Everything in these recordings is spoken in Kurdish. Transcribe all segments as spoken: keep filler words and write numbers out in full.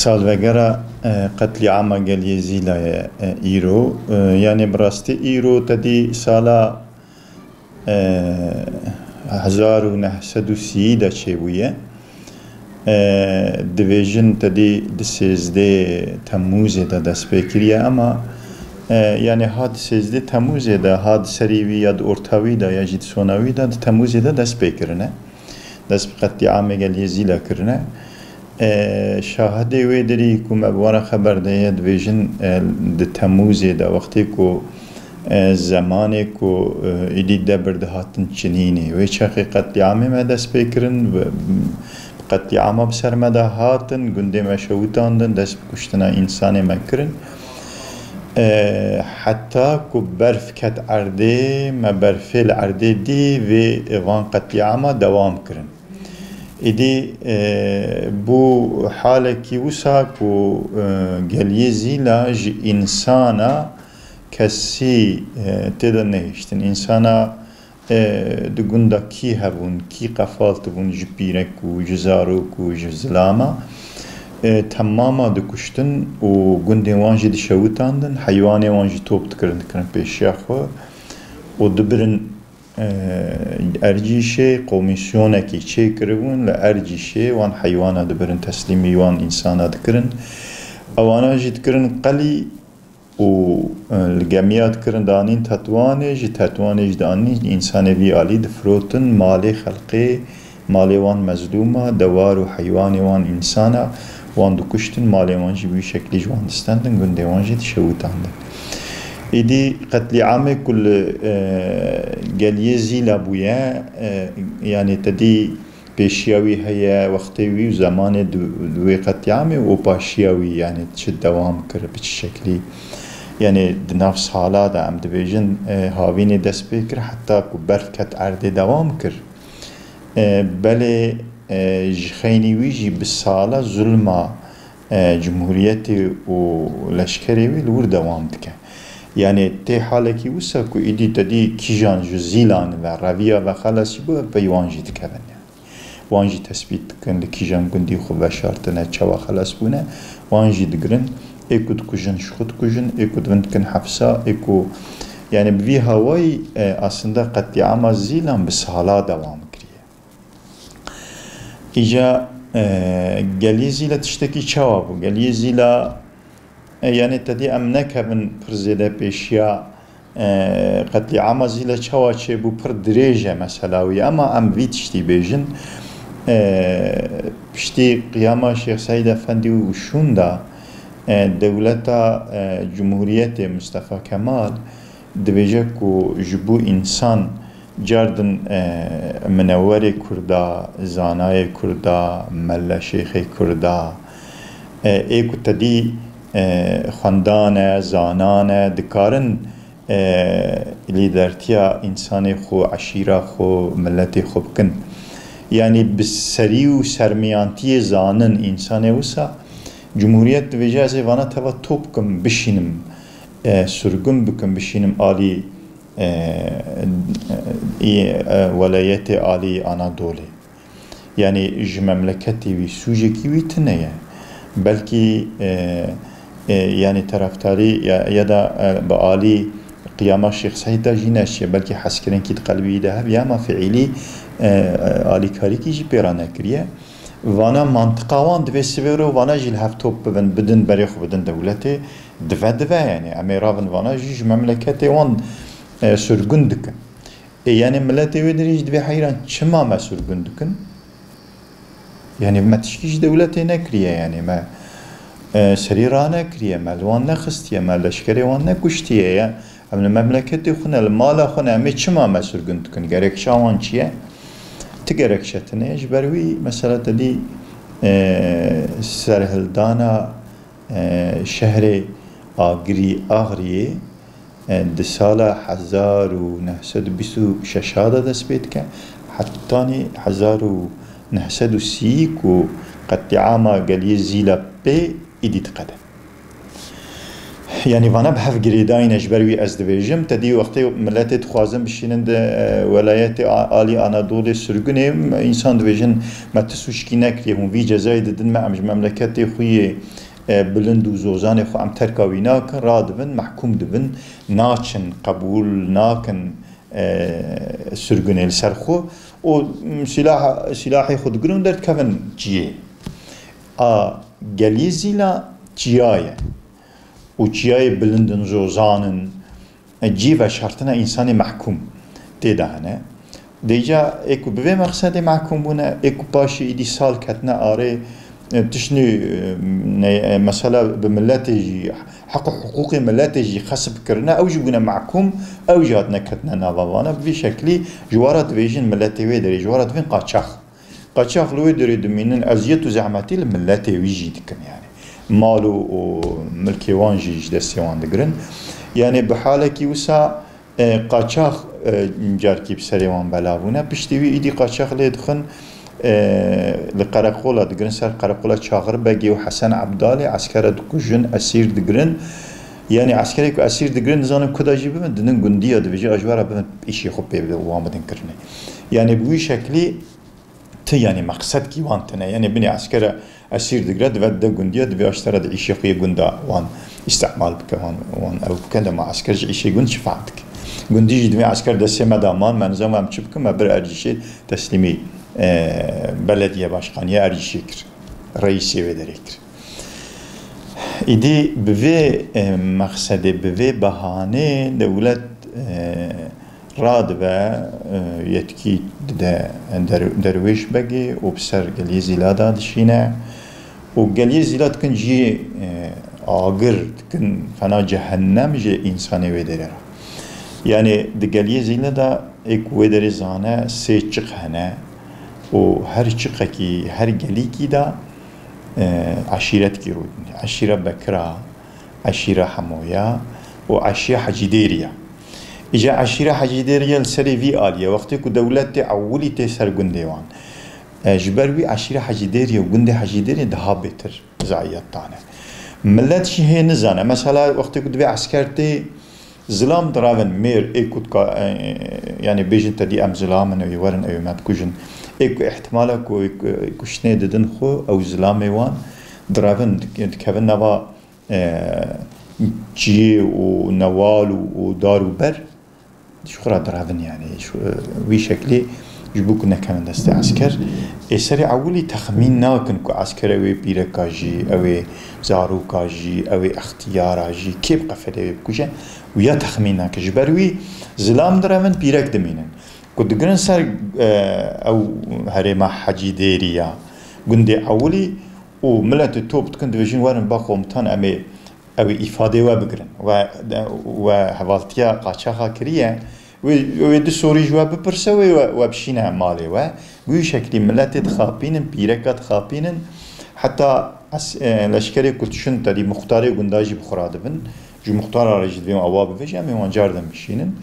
Salvegera, e, qetlîama Geliyê Zîla ye, e, îro. E, yanî bi rastî îro tedî sala, e, hezar û neh sed û sî de çêbûye. E, dibêjin tedî di sêzdeh Temmûzê de dest pê kiriye, ama, e, yanî ha di sêzdeh Temmûzê de, ha di serî wî ya di orta wî de ya jî di sona wî de, di Temmûzê de dest pê kirine. Dest bi qetlîamê Geliyê Zîla kirine. E, şahidê wê dirî ku me bi wan re xeber daye dibêjin, e, di Temmûzê de wextê ku, e, zemanê ku, e, êdî debir dihatin çinînê. Wê çaxê qetlîamê me dest pê kirin, bi, bi qetlîama bi ser me de hatin, gundê me şewitandin, dest bi kuştina însanê me kirin. E, heta ku berf ket erdê, me berfê li erdê dî, vê van qetlîama dewam kirin. Îdî, e, bû halekî wisa ku, e, Geliyê Zîla ji însana kesî, e, tê de nehiştin. Însana, e, di gunda kî hebûn, kî qefal tibûn ji pîrek û ji zarok û ji zilama, e, temama dikuştin û gundên wan jî dişewitandin, heywanê wan jî top dikirin, dikirin pêşiya xwe û dibirin, e, Ercîşê. Komîsyonekî çêkiribûn li Ercîşê, wan heywana dibirin, teslîmî wan însana dikirin. Ewana jî dikirin qelî û, e, li gemiya dikirin, danîn Tetwanê, ji Tetwanê jî danîn însanê vî alî difirotin, malê xelqê, malê wan mezlûma, dewar û heywanê wan, însana wan dikuştin, malê wan jî bi wî şeklî ji wan distendin, gundê wan jî dişewitandin. Îdî qetlîamê ku li, e, Geliyê Zîla bûye, e, yanî tedî pêşiya wî heye, wextê wî û zemanê di, di wê qetlîamê û paşiya wî, yanî çi dewam kir, bi çi şeklî, yanî di nav sala de em dibêjin, e, havînê dest pê kir, heta ku berf ket erdê dewam kir. E, belê, e, ji xeynî wî jî bi sala zulma, e, cumhuriyetê û leşkerê wî li wir dewam dike. Yanî tê halekî wisa ku îdî te dî kîjan ji Zîlan ve, Reviya ve xelasî bû, pey wan jî dikevin. Wan jî tespît dikin, li kîjan gundî xwe veşartine, çawa xelas bûne, wan jî digirin. Ê ku dikujin, ji xwe dikujin, ê ku divin dikin hepsa, ê ku, yanî bi vî hawayî, e, aslında qetlîama Zîlan bi sala dewam kiriye. Îca, e, Geliyê Zîla tiştekî çawa bû? Geliyê Zîla E, yanî tedî em nekevin pir zêde pêşiya, e, qetlîama Zîle çawa çêbû, pir dirêj e mesela wî, ema em vî tiştî bêjin. E, piştî qiyama Şêx Seîd Efendî û şûnda, e, dewleta, e, Cumhuriyetê Mustafa Kemal, dibêje ku ji bo însan cardin, e, minewerê Kurda, zanayê Kurda, melle şêxê Kurda, e, ê ku tedî, e, xwendan e, zanan e, dikarin, e, lîdertiya însanê xwe, eşîra xwe, miletê xwe bikin. Yanî bi serî û sermiyantiyê zanin însanê wisa, Cumhuriyet dibêje, ez ê vana teva top bikim, bişînim, e, surgun bikim, bişînim alî, e, e, e, welayetê alî Anadolê. Yanî ji memleketê wî sûcekî wî tune ye. Belkî, e, e, yanî terefdarî ya, ya da, e, bi alî qiyama Şêx Seîd de jî neçiye. Belkî hezkirinkî di qelbî wî de hebiye, ama fiîlî, e, e, alîkarîkî jî pê re nekiriye. Vana mantiqa wan divê sivê ro, vana jî li hev top bibin, bidin, berê xwe bidin dewletê. Dive, dive, yanî em ê ravin vana jî ji memleketê wan, e, surgun dikin. Ê, yanî miletê wê dirî jî divê heyran, çima me surgun dikin? Yanî me tişkî ji dewletê nekiriye, yanî me, e, serî ranekiriye, me li wan nexistiye, me leşkerê wan nekuştiye ye. Em li memleketê xwe ne, li mala xwe ne, em ê çima me surgun dikin? Gerekça wan çi ye? Ti gerekçe tune ye. Ji ber wî mesela te dî, e, serhildana, e, şehrê Agirî, Axriyê, e, di sala hezar û neh sed û bîst û şeş de dest pê dike, hetanî hezar û neh sed û sî ku qetlîama Geliyê Zîla pê êdî diqede. Yanî vana bi hev girêdayî ne, ji ber wî ez dibêjim, te dî wextê miletê dixwazin bişînin di, e, welayetê a-, alî Anadolê sirgunê, însan dibêjin, me ti sûçkî nekiriye, hûn vî cezayê didin me, em ji memleketê xwe yê, e, bilind û zozanê xwe em terka wî nakin, radibin, mehkûm dibin, naçin, qebûl nakin, e, sirgunê li ser xwe û, m, sîlaha-, sîlahê xwe digirin û derdikevin ciyê. A geliyê Zîla çiya ye û çiyayê bilind in, zozan in, e, cî veşartina însanê mehkûm tê de hene. Dêca ê ku bi vê mexsedê mehkûm bûne, ê ku paşê êdî sal ketine arê, e, tiştî, e, ne-, e, mesela bi miletê jî, heq û hiqûqê miletê jî xesp kirine, ew jî bûne mehkûm, ew jî hatine ketine nava vana. Bi vî şeklî ji wara dibêjin miletê wê derê, ji wara dibên qaçax. Qaçax li wê derê dimînin, eziyet û zehmetî li miletê wî jî dikin yani. Mal û, û milkê wan jî ji destê wan digirin. Yani bi halekî wisa, e, qaçax, e, carkî bi serê wan bela bûne. Piştî wî îdî qaçax lê dixin, e, li qereqola digirin, ser qereqola Çaxir Begê û Hesen Ebdalê, eskere dikujin, esîr digirin. Yani eskerê ku esîr digirin, nizanin ku da jî bibin, dinin gundiya dibêje, ji wara bibin, îşê xwe pê bide û wan bidin kirinê. Yani bi wî şeklî ti, yanî meqsedkî wan tune. Yanî binê eskere esîr digire, dive dide gundiya, divê aştera di îşê xwe yê gunda wan îstihmal bike, wan, wan ew bike, dema esker ji îşê gund çi fehm dike? Gundî jî divê esker destê me de man, me nizam em çi bikin, me bir Ercîşê teslîmî, e, belediye başkaniyê Ercîşê kir. Reîsê wê derê kir. Îdî bi vê, e, mexsedê, bi vê behanê dewlet, e, radibe, e, yetkî dide Der-, Derwêş Begê û bi ser Geliyê Zîla de dişîne û Geliyê Zîla dikin cihê, e, agir, dikin fena cehennem ji însanê wê derê re. Yani di Geliyê Zîla de ê ku wê derê zane sê çiq hene û her çiqekî, her gelîkî de, e, eşîretkî rûdin. Eşîra Bekira, eşîra Hemoya û eşîra Hecî Dêriya. Îca eşîra Hecî Dêriya li serê vî alî ye. Wextê ku dewletê ewilî tê ser gundê wan, e, ji ber wî eşîra Hecî Dêriya û gundê Hecî Dêriyê daha bêtir zaîyet dane. Milet jî hê nizane. Mesela wextê ku divê esker tê, zilam direvin, mêr, ê ku dika, e, yani bêjin te dî em zilam in, ew ê werin, ew ê me bikujin. Ê ku ihtimala ku, ku, kuştinê didin xwe, ew zilamê wan direvin, dik-, dikevin nava, e, çiyê û newal û, û dar û ber, ji xwe re direvin yani. Ji, e, wî şeklî ji bo ku nekevin destê esker. Ê serê ewilî texmîn nakin ku esker ew ê pîreka jî, ew ê zaroka jî, ew ê extiyara jî, kê bi qefelê wê bikuje, wiya texmîn nake. Ji ber wî zilam direvin, pîrek dimînin. Ku digirin ser, e, ew herêma Hecî Dêrî ya gundê ewilî û miletê top dikin, dibêjin, werin ba komutan, em ê, ew ê îfadê we bigirin. We, we hevaltiya qaçaxa kiriye, wê, wê du sorî ji we bipirse, wê we, we bişîne malê we. Bi wî şeklî miletê dixapînin, pîreka dixapînin. Heta es-, e, leşkerê ku dişin, tedî muxtarê gunda jî bi xwe re dibin. Ji muxtara re jî divê ewa bivêje, em ê wan carden bişînin.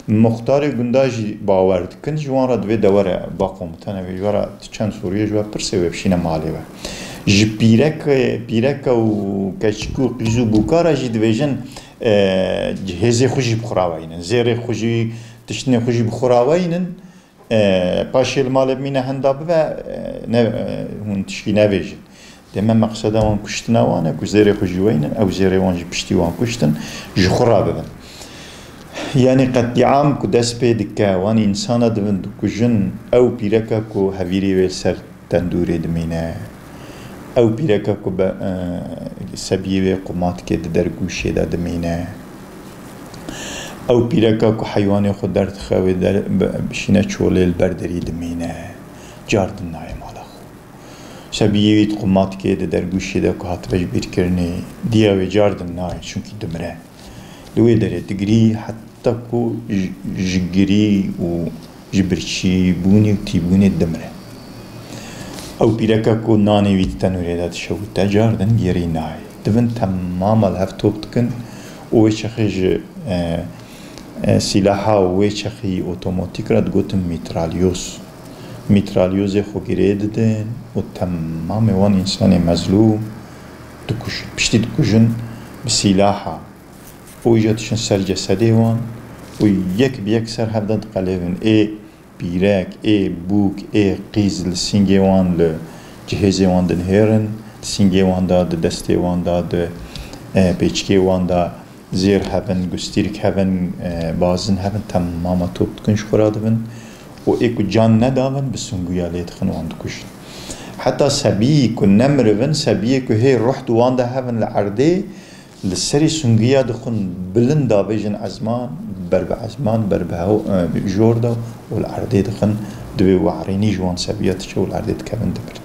Muxtarê gunda jî bawer dikin, ji wan re divê de were ba komutan, ew ê ji we re tu çend soriyê ji we pirse, wê bişîne malê we. Ji pîrek, pîreka û keçik û qîz û bûka re jî dibêjin, e, hêzê xwe jî bi xwe re weynin. Zêrê xwe jî, tiştinê xwe jî bi xwe re weynin. E, paşê li malê bimîne henda bibe, e, ne, e, hûn tişkî nevêjin. Dê me meqseda wan kuştina wan e ku zêrê xwe jî weynin, ew zêrê wan jî piştî wan kuştin, ji xwe re bibin. Yanî qetlîam ku dest pê dike, wan însana dibin dikujin, ew pîreka ku hevîrê wê li ser tendûrê dimîne, ew pîreka ku be, e, sebiyê wê qumatikê di dergûşê de dimîne, ew pîreka ku heywanê xwe derdixe wê der-, bi-, bişîne çolê li ber derî dimîne, cardin nayê mala xwe. Sebiyê wî di qumatikê di dergûşê de ku hatibe ji bîrkirinê, diya wê cardin nayê, çunkî dimire. Li wê derê digirî heta ku ji, ji girî û ji birçîbûnê û tîbûnê dimire. Ew pîreka ku nanê wî di tenûrê de dişewite, cardin gêrî nayê. Divin temama li hev top dikin û wê çaxê ji, e, e, sîlaha wê çaxî otomatîk re digotin mîtralyos. Mîtralyozê xwe girê didin û temamê wan însanê mezlûm dikujin. Piştî dikujin bi sîlaha û îja dişin ser cesedê wan û yek bi yek ser hev de diqelêvin. Ê pîrek, ê bûk, ê qîz li sîngê wan, li cihêzê wan dinihêrin, di sîngê wan de, di destê wan de, di, e, pêçikê wan de zêr hebin, gustîrk hebin, e, bazin hebin, temama top dikin ji xwe re dibin û ê ku can nedabin bi sungûya lê dixin wan dikujin. Heta sebî ku nemirivin, sebiyê ku hê ruh di wan de hebin li erdê, li serê sungiya dixwin bilind davêjin ezman, ber bi ezman, ber bi hew-, e, jor de û li erdê dixin, divê warînî ji wan seviya diçe û li erdê dikevin dibir.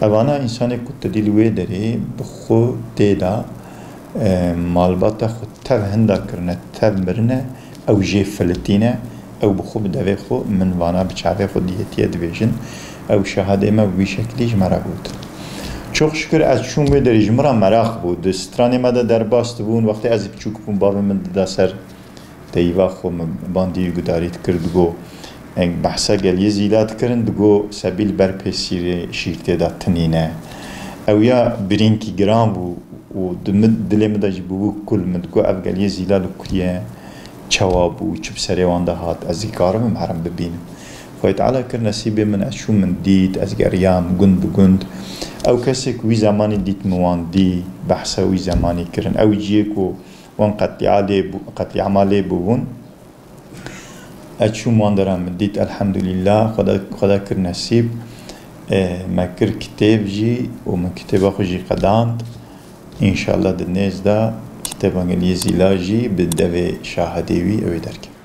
Evana însanê ku tu dî li wê derê bi xwe tê de, e, malbata xwe tev hinda kirine, tev mirine, ew jê filitîne, ew bi xwe bi devê xwe, min vana bi çavê xwe diyetiye dibêjin, ew şahadê me bi vî şekilî ji me re gotin. Çok şükür ez çûm wê derê, ji min re meraq bû. Di stranê me de derbas dibûn, wextê ez biçûk bûm, bavê min dida ser teyîva xwe, min bandî wî gudarî dikir, digo, eng behsa geliyê zîla dikirin, digo sebî li ber pê sîrê şîrtê de tinîne. Ew ya birînkî giran bû û di min, dilê min de jî bûbû kul, min digo ev geliyê zîla li ku ye, çawa bû, çi bi serê wan de hat, ez dikarim em herim bibînim. Xwedê Teala kir nesîbê min, ez çûm min dît, ez geriyam gund bi gund. Ew kesê ku wî zemanî dît min wan dî, behsa wî zemanî kirin. Ew ciyê ku wan qetlîa lê bû-, qetlîama lê bûbûn. Ez çûm wan dera min dît, elhamdulîllah, Xweda, Xweda kir nesîb. E, me kir kitêb jî û min kitêba xwe jî qedand. Înşallah di nêz de kitêba geliyê zîla jî bi devê şahadê wî ew ê derkeve.